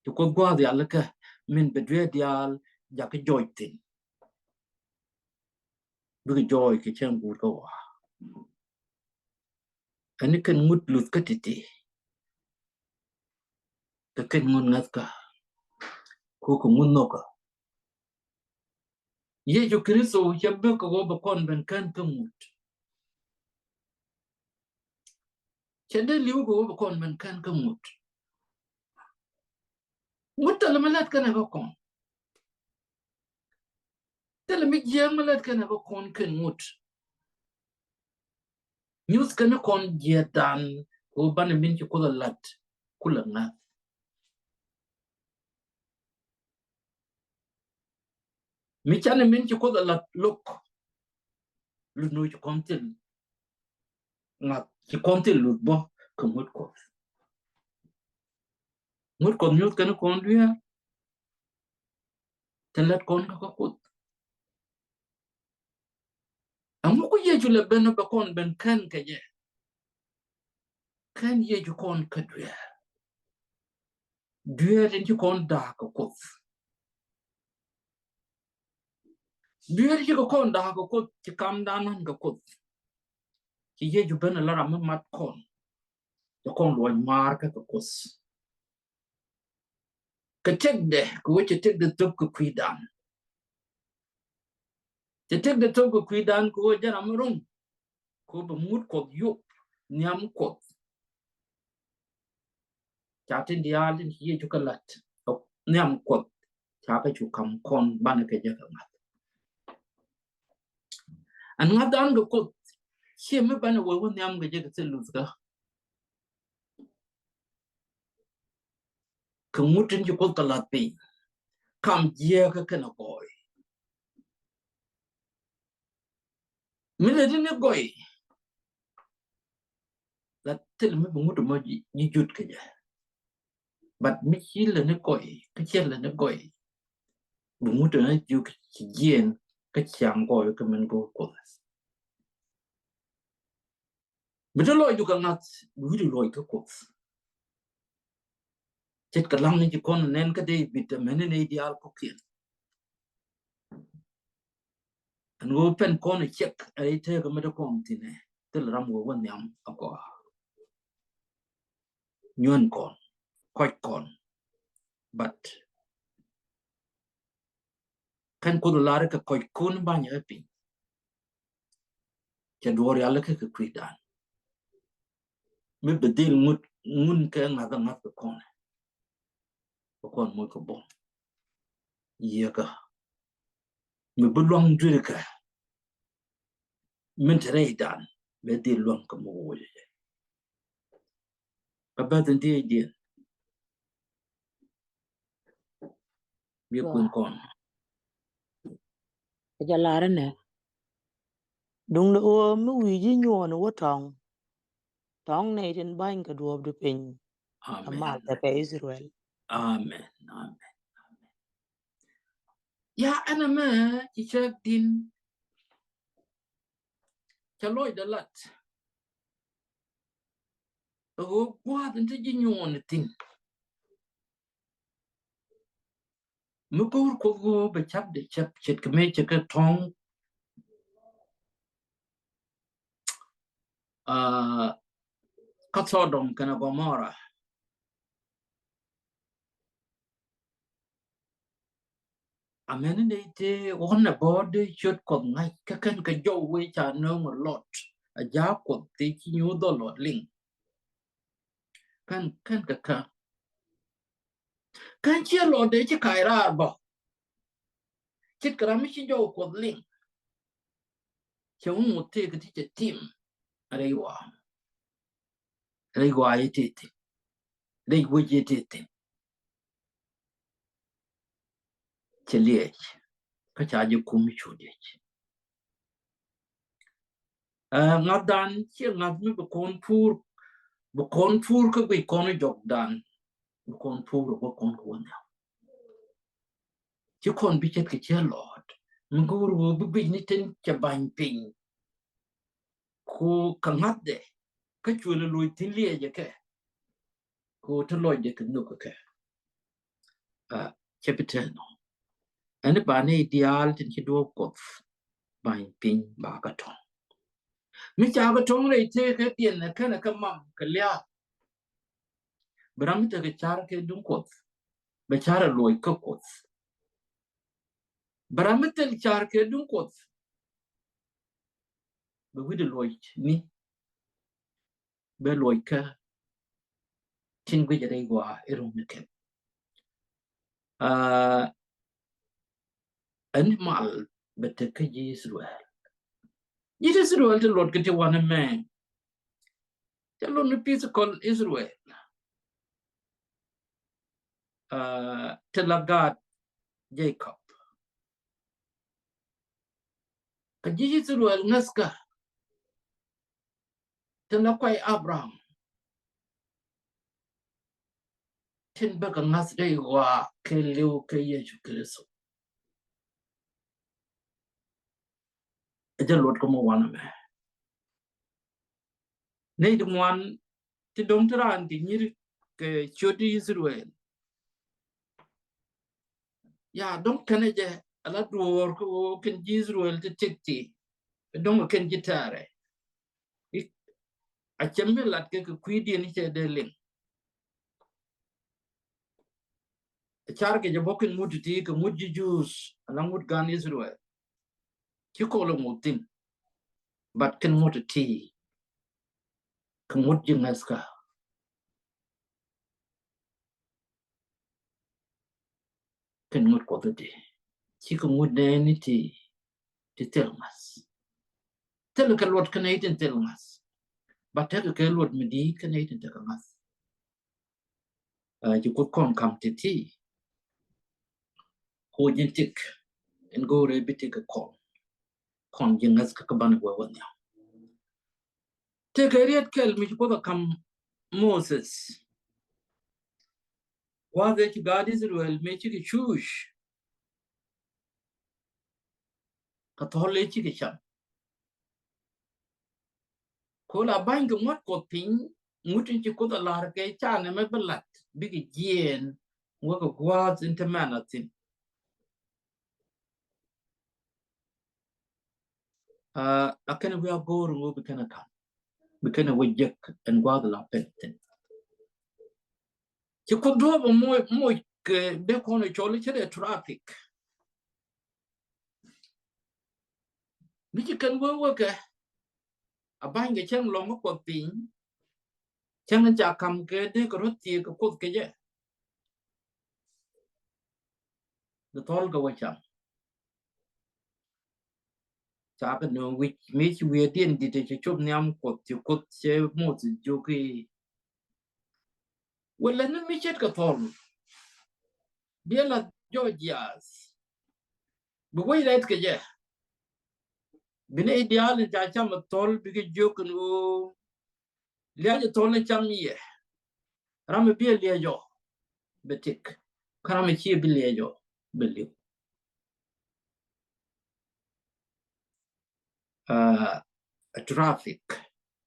Ci Kuoth gua̱a̱th yal kä min bɛ dueer diaal jakä jɔɔc thi̱n. Bikɛ jɔɔc kɛ cäŋ guut kä wa. Ɛn ni kɛn ŋut luth kä ti̱ti̱. Kɛ kɛn ŋut ŋäth kä. Ku kɛ ŋut nhɔkä. Yecu Kritho cɛ bek kɛ ɣöö bɛ kɔn ben kän kä ŋut. Cɛ dee li̱w kɛ ɣöö bɛ kɔn ben kän kä ŋut. Ŋut thilɛ mi lät kɛnɛ kä kɔn. Thilɛ mi jiääk mi lät kɛnɛ kä kɔn kɛn ŋut. Nyuth kɛn kɔn jiɛɛdan kɛ ɣöö banɛ min ci Kuoth a lat kulɛ ŋa̱th. Mi canɛ min ci Kuoth a lat lo̱k. Lut ni ci kɔn thil ŋa̱th ci kɔn thil lut bä kɛ ŋut Kuɔth. Ŋut Kuɔth nyuth kɛn kɔn dueer. Ti lät kɔn kä kä Kuoth. Ɛŋu ku Yecu lɛ ben bɛ kɔn ben kän kɛ jɛ. Kän Yecu kɔn kä dueer. Dueer in ci kɔn da̱a̱k kɛ Kuoth. Dueer ci kɛ kɔn da̱a̱k kɛ Kuoth ci kamdan ɣän kɛ Kuoth. Ci Yecu ben a la ram mi mat kɔn. Ci kɔn luɔc maar kä kɛ Kuoth. Kɛ tëkdɛ kɛ wee cɛ tëkdɛ thöp kɛ kui̱dan. Cɛ tëkdɛ thöp kɛ kui̱dan kɛ wee jɛn ram mi ro̱ŋ. Kɛ wee bɛ ŋut Kuɔth yop nhiam Kuɔth. Ca tin diaal tin ci Yecu kɛ lat nhiam Kuɔth. Ca kɛ cu kam kɔn banɛ kɛ jɛ kɛ ŋa̱th. Ɛn ŋa̱thdan kɛ Kuoth ciɛ mi banɛ wee wä nhiam kɛ jɛ kɛ thil luthkä. Kɛ ŋut tin ci Kuoth kɛ lath piny kam jiääkä kɛnɛ gɔɔy. Mi lät ni gɔy la thil mi bi ŋut mɔ ji̱ jut kɛ jɛ. But mi ci lät ni gɔy kä cɛ lät ni gɔy bi ŋut ni jiök ci jiɛn kä ciaŋ gɔy kä min go̱o̱r Kuoth. Mi te lɔcdu kɛ ŋa̱th bi wi̱cdu luɔc kä Kuoth. Ce̱tkɛ laŋ ni ci kɔn nɛn kä David amäni nɛy diaal kɔ̱kiɛn. Ɛn ɣöö pɛn kɔn ɛ ciɛk ɛ rɛy tëëkä mi te kɔn thi̱n ɛ thil ram wee wä nhiam a gɔaa. Nyuɛn kɔn kɔc kɔn. But kɛn Kuoth lar kɛ kɔc kun bany ɛ piny. Cɛ duɔɔr yal kɛ kɛ kui̱dan. Mi bi dhil ŋut ŋun kɛ ŋa̱th a ŋa̱th kɛ kɔn. Kɛ kɔn moc kɛ bom. Yiëkä mi bi luaŋ dui̱r kɛ min te rɛydan bɛ dhil luaŋ kɛ muk woc jɛ. Kä bäth in dhiecdiɛn. Bi kuën kɔn. Kä jɛ lar inɛ duŋdɛ ɣöö mi wi̱i̱ ji̱ nyuɔɔn wä tɔ̱ŋ. Tɔ̱ŋ nɛy tin ba̱ny kɛ duɔ̱ɔ̱pdu piny. Amen. Amal kɛ kɛ Israel. Amen. Amen. Amen. Ya ɛn ɛmɛ ci cäk din. Cɛ lɔcdɛ lat ɛ ɣöö gua̱a̱th in te ji̱ nyuɔɔn thi̱n. Mi go̱o̱r Kuoth ɣöö bɛ cap dee cap ce̱tkɛ mëë cɛ kɛ tɔ̱ŋ Aa, kä Sodom kɛnɛ Gomora. Amäni nɛy tëë ɣɔ̱n ɛ bä dee ciöt Kuɔth ŋa̱c kä kɛn kɛ jɔw wee ca nööŋ ɛ Lɔt. A ja̱a̱k Kuɔth tëë ci nyuuth ɔ Lɔt liŋ. Kɛn, kɛn kɛ kä. Kɛn ciɛ Lɔt dee ci kac raar bä. Ce̱tkɛ ram mi ci jɔw Kuɔth liŋ. Cɛ wä ŋot tëëkɛ ti cɛ tim. Rɛy ɣɔaa. Rɛy ɣɔaa i̱ tëë thi̱n. Rɛy wec i̱ tëë thi̱n. Cɛ liɛc. Kä ca jɛ kum i̱ cu liɛc. Aa, ŋa̱thdan ciɛ ŋa̱th mi bi kɔn pur, bi kɔn pur kä guic kɔn jɔkdan. Bi kɔn pur wä kɔn kɛ wä nhiam. Ci kɔn bi ce̱tkɛ ciɛ Lɔt mi go̱o̱r wä bi guic ni tin cɛ ba̱ny piny. Ku kɛ ŋa̱thdɛ kä cuël loc thi̱n liɛcɛ kɛ. Ku te lɔcdɛ kɛ nhök kɛ. Aa, cɛ bi tɛn nɔ. Ɛn i̱ ba nɛy diaal tin ci duɔ̱ɔ̱p Kuɔth ba̱ny piny ba kɛ tɔ̱ŋ. Mi ca kɛ tɔ̱ŋ rɛy tëëkɛ diɛn ɛ kɛn ɛ kɛ mam kɛ lia̱a̱. Bɛ ram mi tekɛ car kɛ duŋ Kuɔth. Bɛ car ɛ luɔc kä Kuɔth. Bɛ ram mi thil car kɛ duŋ Kuɔth. Bɛ wi̱cdɛ luɔc ni. Bɛ luɔc kä tin guic rɛy ɣɔaa i̱ rum ni kɛn. Aa, ɛn mal bɛ tek kä ji̱ Israel. Ji̱ Israel ti luɔt kɛ ti wanɛ mɛ. Cɛ luɔt ni physical Israel. Aa, ti la gaat Jacob. Kä ji̱ Israel ŋäthkä. Tin la kuay Abraham. Tin bä kɛ ŋa̱th rɛy ɣɔaa kɛ liw kɛ Yecu Kritho. Ɛ jɛ luɔt kä mɔ wanɛ mɛ. Nɛy ti ŋuan ti do̱ŋ ti raan ti nyir kɛ ciöt Israel. Ya, do̱ŋ kɛnɛ jɛ ala duɔ̱ɔ̱r kä ɣöö kɛn ji̱ Israel ti tëk ti. Do̱ŋ kɛn ji̱ tɛɛrɛ. A cɛ mi lat kɛ kɛ kui̱diɛn i̱ cɛ dee liŋ. Car kɛ jɛ bä kɛn ŋut ti kɛ ŋut ji̱ Jews ala ŋut gan Israel. Ci kɔl ɛ ŋut thi̱n. But kɛn ŋut ti kɛ ŋut ji̱ ŋäthkä. Kɛn ŋut Kuɔth ti. Cikɛ ŋut nɛɛni ti, ti thil ŋa̱th. Thil kɛ luɔt kɛn nɛy tin thil ŋa̱th. Ba tekɛ kɛ luɔt mi di̱i̱t kɛn nɛy tin tekɛ ŋa̱th. Aa, ci Kuoth kɔn kam ti̱ti̱. Ko ji̱n tik. Ɛn go̱o̱rɛ bi tik kɔn. Kɔn ji̱ ŋäth kä kä banɛ wee wä nhiam. Tekɛ riet kɛl mi ci Kuoth a kam Moses. Gua̱a̱th ëë ci gaat Israel mëë cikɛ cuuc. Kɛ thɔl ëë cikɛ cam. Ko la ba̱ny kɛ ŋuɔ̱t Kuɔth piny, ŋut in ci Kuoth a la̱r kɛ canɛ mɛ bi lat, bikɛ jiɛɛn, wä kɛ gua̱a̱th in te mɛn a thi̱n. Aa, a kɛn wi̱i̱ a go̱o̱r ŋo̱o̱ bi kɛn a ka̱n. Bi kɛn a wä jek ɛn gua̱a̱th la pɛn thi̱n. Ci Kuoth duɔ̱ɔ̱p a moc, moc kɛ dee kɔn a cɔl i̱ cɛ dee traffic. Mi ci kɛn wee wee kɛ a ba̱ny kɛ cäŋ lɔ̱ŋ kä Kuɔth piny. Cäŋ in ca ka̱m kɛ dee kɛ röth thiee kɛ Kuoth kɛ jɛ. Bi thɔl kɛ wä cam. Ca kɛ nööŋ wi̱c mi ci wiee diɛn di̱t cɛ cop nhiam Kuɔth ci Kuoth cɛ Moses jiök i̱. Wälɛ ni mi ce̱tkɛ thɔl. Biɛ lath jɔɔc jiaath. Bi wec rɛt kɛ jɛ. Bi nɛy diaal in ca cam ɛ thɔl bikɛ jiök ɛn ɣöö liac ɛ thɔl ni cam yɛ. Ram ɛ bi ɛ liɛc ɔ bɛ tik. Kä ram ɛ ci ɛ bi liɛc ɔ bɛ li̱w. Aa, traffic.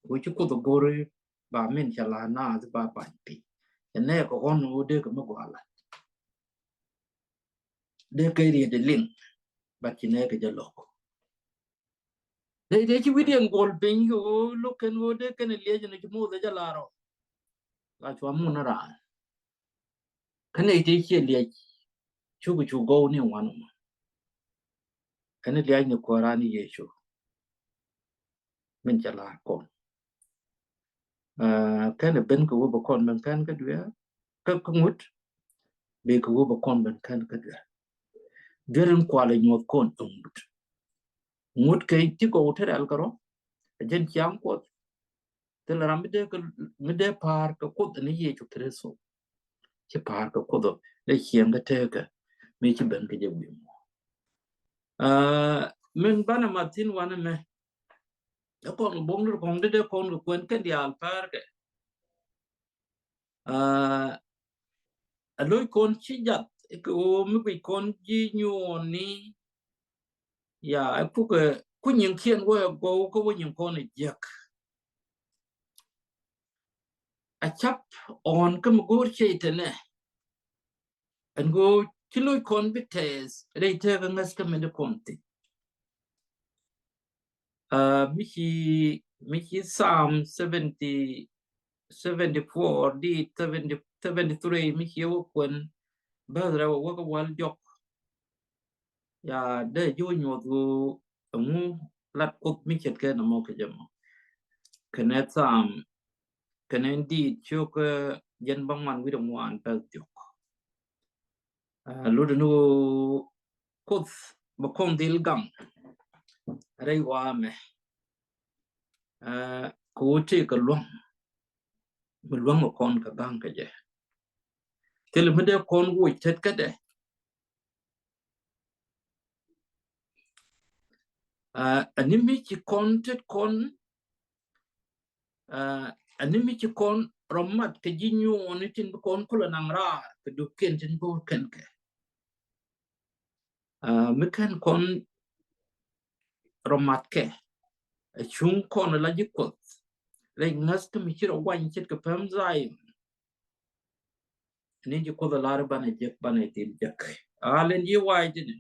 Wä ci Kuoth ɛ go̱ri ba min ca la naath ba ba̱ny piny. Cɛ nɛɛkɛ ɣɔn ɣöö dee kɛ mi gɔaa lat. Dee kɛ riet ɛ liŋ. But ci nɛɛkɛ jɛ lo̱k. Dee dee ci wi̱diɛn guɔl piny kɛ ɣöö lo̱k kɛn ɣöö dee kɛn liɛc ni ci Muthɛ jɛ lar ɔ. La cua mun raan. Kä nɛy ti ciɛ liɛc cuk cu gɔw ni wan mɔ. Ɛn liac ni Kuäär ni Yecu min cɛ lar kɔn. Kɛn ben kɛ wä bɛ kɔn ben kɛn kä duer kä ŋut. Bɛ kɛ wä bɛ kɔn ben kɛn kä duer. Duer in kual ɛ nyuɔth kɔn ɛ ŋut. Ŋut kɛ ti gɔw ti rɛl kɛ rɔ. Ɛ jɛn ciaŋ Kuɔth. Thilɛ ram mi dee kɛ mi dee pa̱a̱r kɛ Kuoth ni Yecu Kritho. Ci pa̱a̱r kɛ Kuoth ɔ dee ciɛŋ kɛ teekä mi ci ben kɛ jɛ wi̱i̱ muɔ̱ɔ̱n. Min banɛ mat thi̱n wanɛ mɛ. Ɛ kɔn kɛ bo̱ŋ ni kɔn dee dee kɔn kɛ kuɛn kɛn diaal pa̱a̱r kɛ. Ɛ lo̱c kɔn ci jath kɛ ɣöö mi guic kɔn ji̱ nyuɔɔni. Ya ɛ kukɛ ku nyiŋkiɛn wä ɛ gɔw kä wä nyiŋ kɔn ɛ jiäk. A cap ɔn kä mi go̱o̱r ciey tɛnɛ. Ɛn go̱o̱r ci lo̱c kɔn bi tɛth rɛy tɛk ɛ ŋäth kä mɛn di kɔn thi̱n. Mi ci mi ci Psalm seventy seventy four di seventy seventy three mi ci wä kuɛn bäth rɛw wä kä wal jɔk. Ya dee ji̱ wä nyuɔth ɣöö ɛŋu lat Kuoth mi ce̱tkɛ nɔmɔ kɛ jɛ mɔ. Kɛnɛ Psalm kɛnɛ in diit cio̱k jɛn bäŋuan wi̱cdɛ ŋuan bäth jɔk. Lotdɛ ni ɣöö Kuoth bɛ kɔn dhil gaŋ rɛy waamɛ. Kɛ ɣöö tëëkɛ lua̱ŋ mi lua̱ŋ kɔn kɛ gaŋ kɛ jɛ. Thilɛ mi dee kɔn woc tet kädɛ. Ani mi ci kɔn tet kɔn ani mi ci kɔn rɔ mat kɛ ji̱ nyuɔɔni tin bi kɔn kulɛ naŋ raar kɛ dupiɛn tin go̱o̱r kɛn kɛ. Mi kɛn kɔn rɔ mat kɛ a cuŋ kɔn la ji̱ Kuoth rɛy ŋäth kä mi ci rɔ wany ce̱tkɛ päm Zion. Ni ji̱ Kuoth a lar banɛ jek banɛ dhil jek a lɛn ji̱ wac ji̱ ni.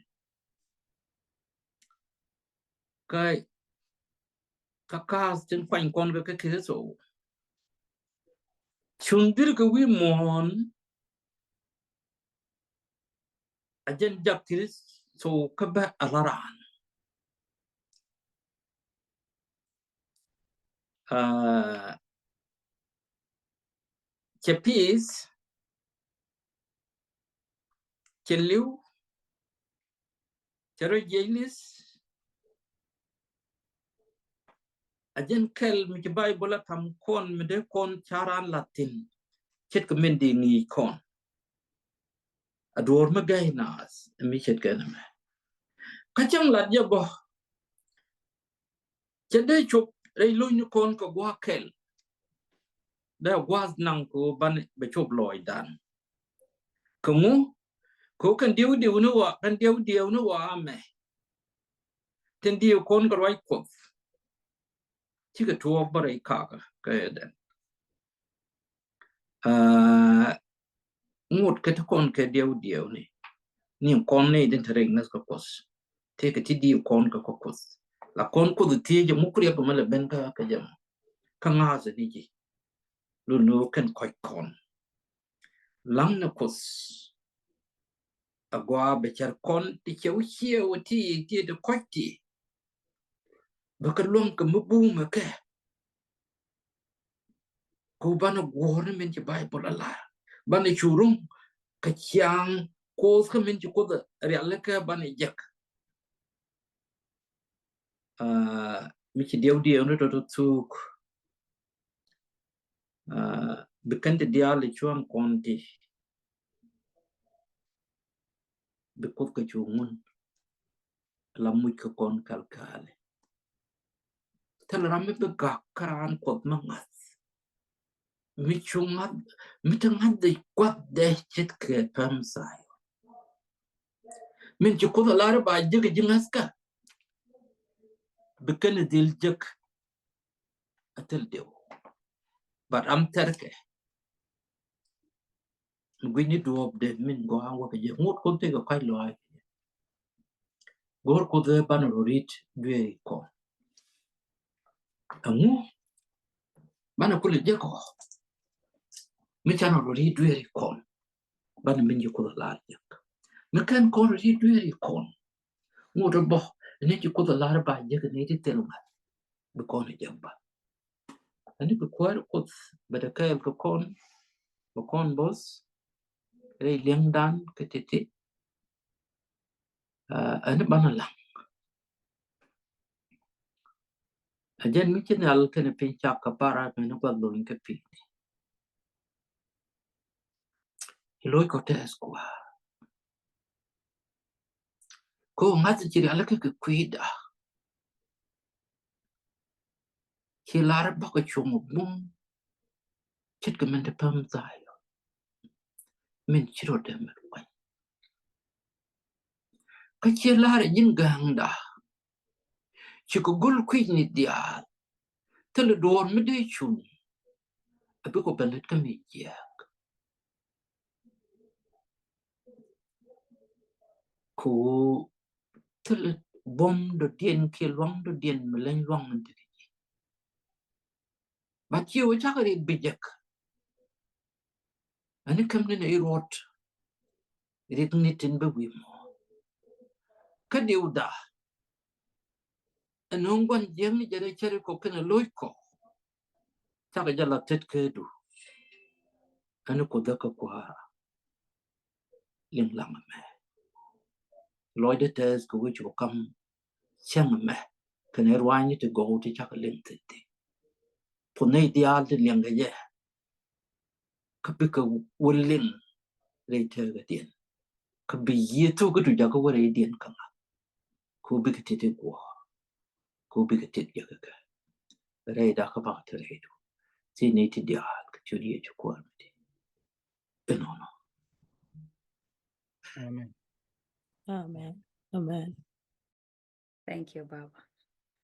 Kä kä ka̱a̱th tin kuany kɔn kä kä Kritho. Cuŋ dhil kɛ wi̱i̱ muɔ̱ɔ̱n a jɛn jak Kritho kä bä a la raan. Cɛ piith cɛ li̱w cɛ rɔ jiɛc li̱th. A jɛn kɛl mi ci Baibol a tam kɔn mi dee kɔn caran latin ce̱tkɛ min di ŋi̱i̱c kɔn. A duɔ̱ɔ̱r mi gɛy naath mi ce̱tkɛ ni mɛ. Kä cäŋ lat jɛ bä cɛ dee cop rɛy lo̱cni kɔn kɛ gua̱a̱th kɛl. Dee gua̱a̱th naŋ kɛ ɣöö banɛ bɛ cop lɔɔcdan. Kɛ ŋu kɛ ɣöö kɛn diɛw diɛw ni wa kɛn diɛw diɛw ni wa amɛ. Tin diɛw kɔn kɛ ruac Kuɔth. Cikɛ tuɔɔk bä rɛy kakä kɛ Eden. Ŋot kɛ ti kɔn kɛ diɛw diɛw ni ni kɔn ni din te rɛy ŋäth kä Kuɔth. Tëëkɛ ti diɛw kɔn kɛ kä Kuɔth la kɔn Kuoth thiec jɛ ŋu kuriɛk mɛ lɛ ben kä kä jɛ mɔ. Kä ŋa̱a̱th ni ji̱ lun ni ɣöö kɛn kɔc kɔn. Laŋ ni Kuoth a gɔaa bɛ cär kɔn ti cɛ wä ciɛ wä ti ti ti kɔc ti. Bä kä luäŋ kɛ mi bumɛ kɛ. Ku banɛ guɔ̱ɔ̱r ni min ci Baibol a la banɛ cu ruŋ kɛ ciaŋ Kuoth kä min ci Kuoth rialikä banɛ jek. Mi ci diɛw diɛw ni tɔtɔ thuk. Bi kɛn ti diaal i̱ cua̱ŋ kɔn ti bi Kuoth kɛ cu ŋun. La muc kä kɔn kal kali. Thil ram mi bi gak kä raan Kuɔth mi ŋa̱th. Mi cu ŋa̱th mi ti ŋa̱th dee gua̱th dee ce̱tkɛ päm Zion. Min ci Kuoth a lar ba jek ji̱ ŋa̱th kä. Bi kɛn dhil jek. A thil diw. But am thɛrkɛ mi gui̱ni duɔ̱ɔ̱p dee min gɔaa wäkɛ jɛ ŋot Kuoth tëëkɛ kɔc lɔaac. Go̱o̱r Kuoth ɛ banɛ rɔ ri̱t dueeri kɔn. Ɛŋu? Banɛ kulɛ jek ɔ, mi canɛ rɔ ri dueeri kɔn, banɛ min ji̱ Kuoth lar jek. Mi kɛn kɔn rɔ ri dueeri kɔn, ŋot bä ni ji̱ Kuoth lar ba jek ni ti thil ŋa̱th, bi kɔn jek bä. Ani bi kuäär Kuoth bɛ dɛ kɛɛl kɛ kɔn, bɛ kɔn bo̱th rɛy liɛŋdan kɛ ti̱ti̱. Ani banɛ laŋ. A jɛn mi ci nhial kɛnɛ piny cak kɛ para mɛn guath lony kɛ piny. Ci loc kɔ tɛth kua. Ko ŋath ci rial kɛ kɛ kui̱da. Ci lar bak cuŋ bum. Ce̱tkɛ min te päm Dhayɔn. Min ci rɔ dee mɛt wany. Kä ci lar ji̱n gäŋda. Ci kɛ gul kui̱c ni diaal. Thilɛ duɔ̱ɔ̱r mi dee cuŋ. A bikɔ bɛ lät kä mi jiääk. Ko thilɛ buɔ̱m dɔ̱diɛn kiɛ luaŋ dɔ̱diɛn mi leny luaŋ min te kɛ ji̱. But ci wä cakɛ rit bi jek. Ani käm ni nɛ iruɔt. Rit ni tin bä wi̱i̱ mɔ. Kä diw da. Ɛn ɣän gua̱n jiäkni jɛ rɛy Jɛrikɔ kɛnɛ lo̱ckɔ. Cakɛ jɛ la tet kädu. Ani Kuoth kä kua̱r. Liŋ laŋ ɛmɛ. Lɔcdɛ tɛth kɛ wec kɔ kam cäŋ ɛmɛ. Kɛnɛ ruanyni ti gɔw ti cakɛ liŋ thi̱n ti. Puɔ̱nɛ diaal ti liɛŋkɛ jɛ. Kä bikɛ wä liŋ rɛy tëkädiɛn. Kä bi Yecu kä tu jakä wä rɛydiɛn kä ŋa̱th. Kä bikɛ tit i̱ guɔ̱ɔ̱r. Kä bikɛ tit jakä kɛ rɛyda kä bakɛ ti rɛydu. Thi̱n ni ti diaal kɛ ciöt Yecu Kuäär mi ti. Inɔnɔ. Amen. Amen. Amen. Thank you, Baba.